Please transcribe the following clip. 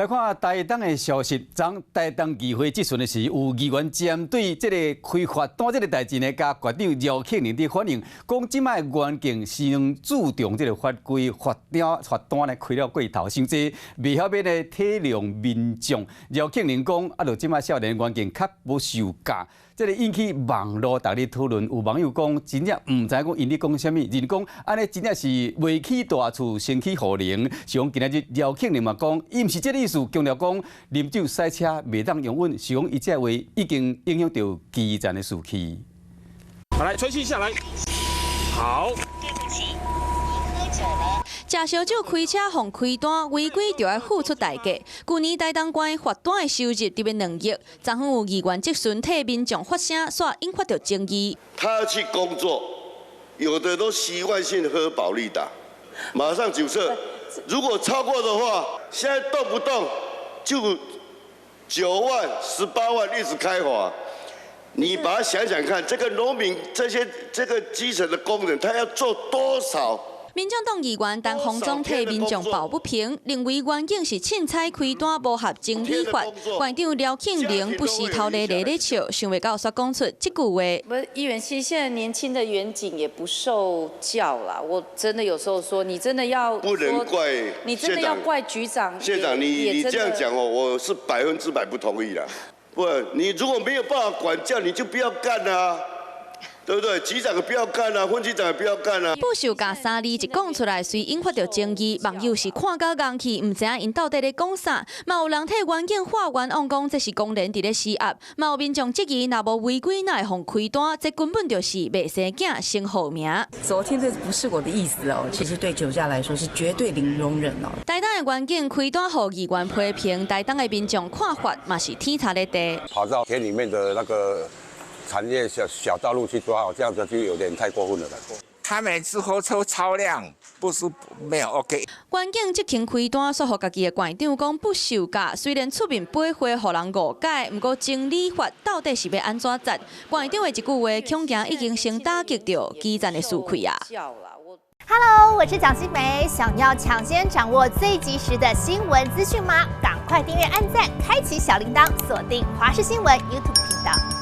來看台東的消息，昨台東議會質詢的時，有議員針對這个開罰單這个代誌呢，共縣長饒慶鈴佇反映，講這擺員警傷注重這个法規罰單罰單呢開了過頭，傷濟袂曉欲呢體諒民眾。饒慶鈴講，啊，著這擺少年員警較無受教，這个引起網路逐日討論。有網友講，真正毋知影講𪜶咧講啥物，認講按呢真正是未起大厝先起雨淋。是講今仔日饒慶鈴嘛講，伊毋是這个意思，強調講啉酒駛車袂當容忍，是講伊這話已經影響著基層的士氣。好，來吹氣下來，好。對不起，你喝酒了。食燒酒開車予開單違規，就愛付出代價。舊年台東縣罰單的收入達欲2億，昨昏有議員質詢替民眾發聲，煞引發著爭議。他要去工作，有的都習慣性喝保力達，馬上酒測，如果超過的話，現在動不動就9萬、18萬一直開罰。你把它想想看，這個農民、這些這個基層的工人，他要做多少？民眾黨議員陳鴻忠替民眾抱不平，認為員警是凊彩開單無合情理法。縣長饒慶鈴不時頭咧咧咧笑，想袂到煞講出這句話。不是議員，其實現在年輕的員警也不受教啦。我真的有時候說，你真的要不能怪你真的要怪局長。縣長，你這樣講哦，我是100%不同意啦。不，你如果沒有辦法管教，你就不要幹啦。對不對？局長也不要幹啊，分局長也不要幹啊。不售價三字一講出來，隨引發著爭議。網友是看甲戇去，毋知影𪜶到底咧講啥。嘛有人替員警喊冤枉，講這是公然佇咧施壓。嘛有民眾質疑，若無違規，哪會予開單？這根本就是袂生囝先號名。昨天這不是我的意思哦，其實對酒駕來說是絕對零容忍哦。台東的員警開單予議員批評，台東的民眾看法嘛是天差咧地。跑到田裡面的那個產業小小道路去抓，這樣子就有點太過分了。他每次喝車超量，不是沒有 OK。員警執行開單，煞予家己的縣長講不售價。雖然出面掰話予人誤解，毋過情理法到底是欲按怎節？縣長的一句話，恐驚已經先打擊著基層的士氣啊。 Hello，我是蔣新梅，想要搶先掌握最及時的新聞資訊嗎？趕快訂閱、按讚、開啟小鈴鐺，鎖定華視新聞 YouTube 頻道。